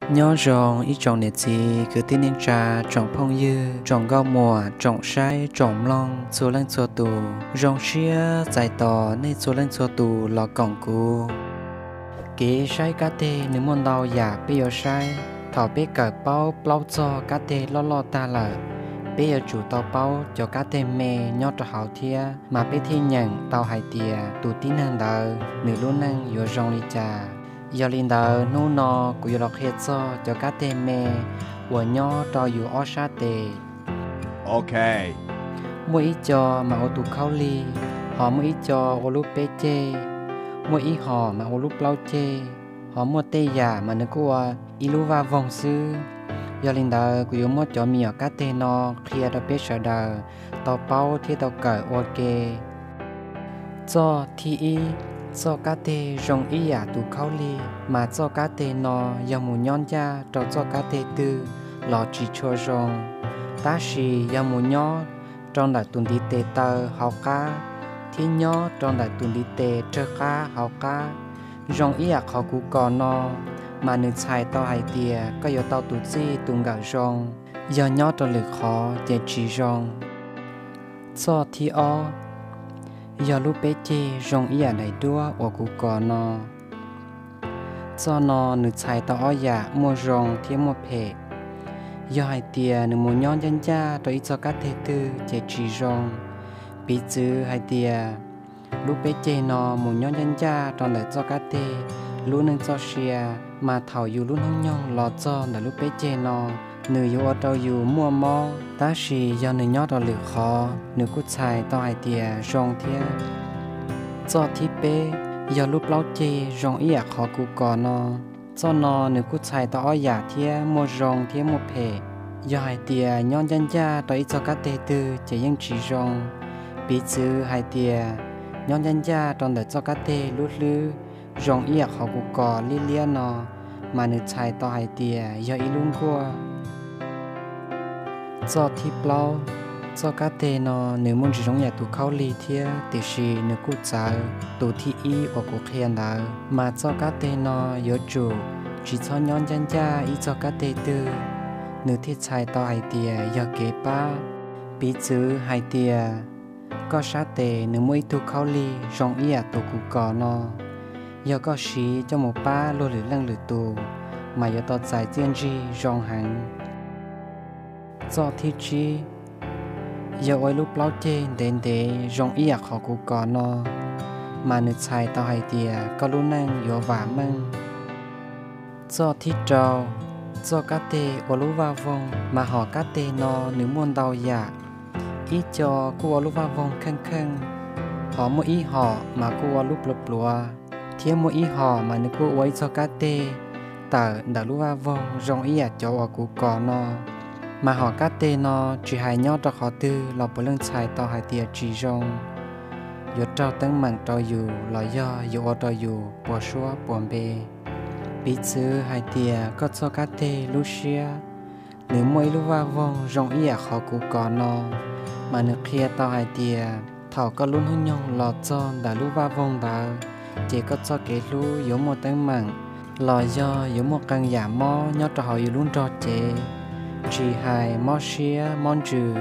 Nyob zoo ib tsoom niam txiv kwv tij neej tsa, tsoom phooj ywg, tsoom nkauj muam, tsoom saib tsoom mloog txhua leej txhua tus. Zoo siab txais tos nej txhua leej txhua tus los koom kuv. Kev saib kab teg nws muaj ntau yam peb yuav saib. Thaum peb kawm paub plaub txog kab teg loj loj tag lawm, peb yuav tsum tau paub cov kab teg me nyob rau hauv thiab, mas peb thiaj nyeem tau hais tias tus tib neeg ntawd nws lub neej yuav zoo li cas. Yog li ntawd, hnub no kuv yuav los qhia txog cov kab teg me uas nyob rau yus ob sab tes. Muaj ib co mas ua tus khaub lig, ho muaj ib co ua lub peb ceg, muaj ib hom mas ua lub plaub ceg, ho muaj tej yam mas nws kuj ua ib lub vaj voog xwb. Yog li ntawd, kuv yuav muab cov me nyuam kab teg no qhia rau peb sawv daws tau paub thiab tau kawm ua ke. Txoj thib ib, txoj kab teg zoo ib yam tus khaub lig, mas txoj kab teg no yog mus nyob ncaj rau txoj kab teg twg los tsis tshua zoo, tab sis yog mus nyob rau ntawm tus ntiv tes taw hauv qab thiab nyob rau ntawm tus ntiv tes rag qab hauv qab, zoo ib yam qhov kuv kos no, mas nws txhais tau hais tias koj yuav tau tus txij tus nkawm zoo. Yog nyob rau lwm qhov ces tsis zoo. Txoj thib ob, yog lub peb ceg zoo ib yam daim duab uas kuv kos no. Txoj no nws txhais tau ob yam muaj zoo thiab muaj phem. Yog hais tias nws mus nyob ncaj ncaj rau ib txoj kab teg twg ces tsis zoo. Piv txwv hais tias lub peb ceg no mus nyob ncaj ncaj rau ntawm txoj kab teg lub neej txoj sia, mas thaum yus lub hnub nyoog los txog ntawm lub peb ceg no, nws yuav ua rau yus muaj mob. Tab sis yog nws nyob rau lwm qhov, nws kuj txhais tau hais tias zoo thiab. Txoj thib peb, yog lub plaub ceg zoo ib yam qhov kuv kos no. Txoj no nws kuj txhais tau ob yam thiab, muaj zoo thiab muaj phem. Yog hais tias nyob ncaj ncaj rau ib txoj kab teg twg ces yeej tsis zoo. Piv txwv hais tias nyob ncaj ncaj rau ntawm txoj kab teg lub hlwb zoo ib yam qhov kuv kos liab liab no, mas nws txhais tau hais tias yog ib lub nkuaj. Txoj thib plaub, txoj kab teg no nws muaj ntsis zoo yam tus khaub lig thiab, tiam sis nws kuj txawv tus thib ib uas kuv qhia ntawd. Mas txoj kab teg no yuav tsum tsis txhob nyob ncaj ncaj ib txoj kab teg twg, nws thiaj txhais tau hais tias yog kev pab. Piv txwv hais tias koj sab tes nws muaj ib tug khaub lig zoo ib yam tus kuv kos no, yog koj siv coj mus pab luag lwm leej lwm tus, mas yuav tau txais txiaj ntsig zoo heev. Txoj thib tsib, yog ua ib lub plaub ceg ntev ntev zoo ib yam qhov kuv kos no, mas nws txhais tau hais tias koj lub neej yuav vam meej. Txoj thib rau, txoj kab teg ua lub vaj voog, mas hom kab teg no nws muaj ntau yam. Ib co kuj ua lub vaj voog kheej kheej, ho muaj ib hom mas kuj ua lub pluav pluav, thiab muaj ib hom mas nws kuj ua ib txoj kab teg tawm ntawm lub vaj voog zoo ib yam cov uas kuv kos no. Mas hom kab teg no tsis hais nyob rau qhov twg los puav leej txhais tau hais tias tsis zoo, yuav raug teeb meem rau yus los yog yuav ua rau yus puas suab puas npe. Piv txwv hais tias koj txoj kab teg lub siab nws muaj ib lub vaj voog zoo ib yam qhov kuv kos no, mas nws qhia tau hais tias thaum koj lub hnub nyoog los txog ntawm lub vaj voog ntawd, ces koj txoj kev hlub yuav muaj teeb meem, los yog yuav muaj qee yam mob nyob rau hauv yus lub nrog cev, tsis hais mob siab mob ntsws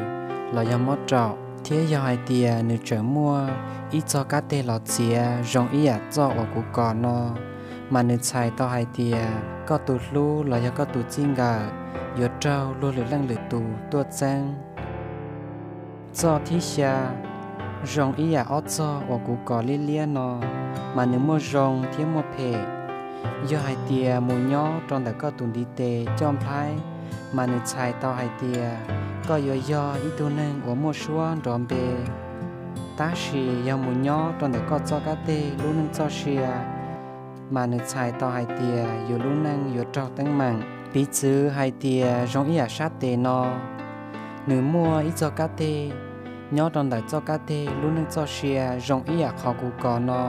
los yog mob raum. Thiab yog hais tias nws tseem muaj ib txoj kab teg los txiav zoo ib yam txoj uas kuv kos no, mas nws txhais tau hais tias koj tus hlub los yog koj tus txij nkawm yuav raug luag lwm leej lwm tus tuaj txeeb. Txoj thib xya, zoo ib yam ob txoj uas kuv kos liab liab no, mas nws muaj zoo thiab muaj phem. Yog hais tias mus nyob rau ntawm koj tus ntiv tes coj nplhaib, mas nws txhais tau hais tias koj yuav yog ib tug neeg uas muaj suab nrov npe. Tab sis yog mus nyob rau ntawm koj txoj kab teg lub neej txoj sia, mas nws txhais tau hais tias yus lub neej yuav raug teeb meem. Piv txwv hais tias zoo ib yam sab tes no, nws muaj ib txoj kab teg nyob rau ntawm txoj kab teg lub neej txoj sia zoo ib yam qhov kuv kos no,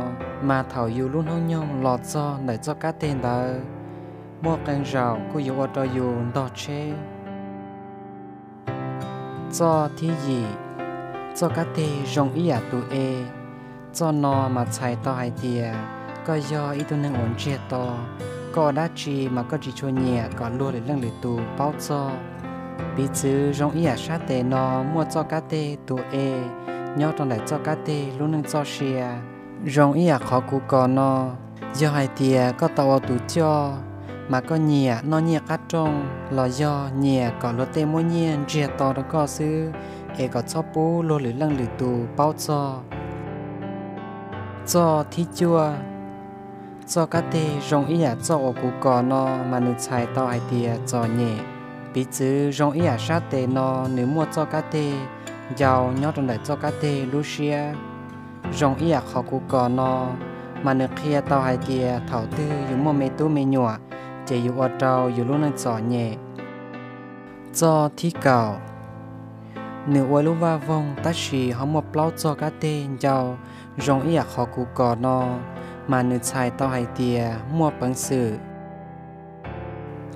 mas thaum yus lub hnub nyoog los txog ntawm txoj kab teg ntawd, muaj qee zaum kuj yuav ua rau yus ntog tsheb. Txoj thib yim, txoj kab teg zoo ib yam tus e. Txoj no mas txhais tau hais tias koj yog ib tug neeg uas ntsiag to, Koj ua dab tsi mas koj tsis tshua nyiam kom luag lwm leej lwm tus paub txog? Piv txwv zoo ib yam sab tes no muaj txoj kab teg tus E nyob rau ntawm txoj kab teg lub neej txoj sia. Zoo ib yam qhov kuv kos no, yog hais tias koj tau ua tus coj, mas koj nyiam noj nyiaj qab rooj los yog nyiam kom luag tej muab nyiaj ntsiag to rau koj xwb, es kom txhob pub luag lwm leej lwm tus paub txog. Txoj thib cuaj, txoj kab teg zoo ib yam txoj uas kuv kos no mas nws txhais tau hais tias txom nyem. Piv txwv zoo ib yam sab tes no nws muaj txoj kab teg ncau nyob rau ntawm txoj kab teg lub siab. Zoo ib yam qhov kuv kos no, mas nws qhia tau hais tias thaum twg yus muaj me tub me nyuam, ces yus ua rau yus lub neej txom nyem. Txoj thib kaum, nws ua ib lub vaj voog tab sis ho muaj plaub txoj kab teg ncau zoo ib yam qhov kuv kos no, mas nws txhais tau hais tias muaj peev xwm.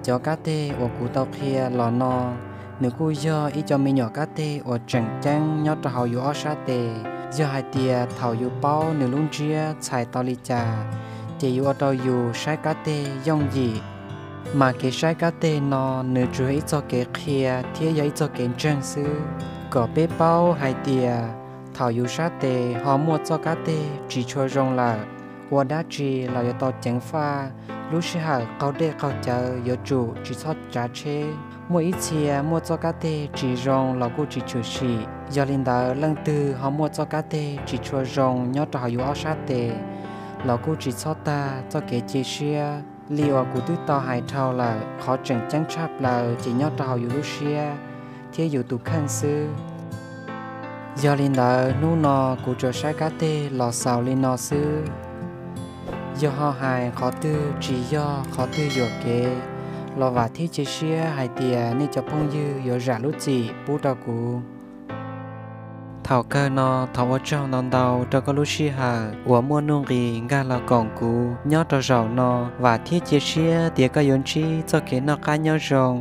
Cov kab teg uas kuv tau qhia los no, nws kuj yog ib co me nyuam kab teg uas tseem ceeb nyob rau hauv yus ob sab tes. Yog hais tias thaum yus paub nws lub ntsiab txhais tau li cas, ces yuav ua rau yus saib kab teg yooj yim. Mas kev saib kab teg no nws tsuas yog ib txoj kev qhia thiab yog ib txoj kev ntseeg xwb, kom peb paub hais tias thaum yus sab tes ho muaj txoj kab teg tsis tshua zoo lawm, ua dab tsi los yuav tau ceev faj. Lub sij hawm qaug dej qaug cawv yuav tsum tsis txhob tsav tsheb. Muaj ib txhia muaj txoj kab teg tsis zoo los kuj tsis tshwm sim. Yog li ntawd leej twg ho muaj txoj kab teg tsis tshua zoo nyob rau hauv yus ob sab tes los kuj tsis txhob tag txoj kev cia siab. Li uas kuv twb tau hais dhau lawm, qhov tseem ceeb tshaj plaws ces nyob rau hauv yus lub siab thiab yus tus kheej xwb. Yog li ntawd hnub no kuv tsuas saib kab teg los xaus li no xwb. Yog ho hais qhov twg tsis yog, qhov twg yuam kev, los vam thiab cia siab hais tias nej cov phooj ywg yuav zam lub txim pub rau kuv. Thaum kawg no thov ua tsaug ntau ntau rau koj lub sij hawm uas muaj nuj nqis nkag los koom kuv nyob rau zaum no. Vam thiab cia siab tias koj yuav ntsib txoj kev noj qab nyob zoo.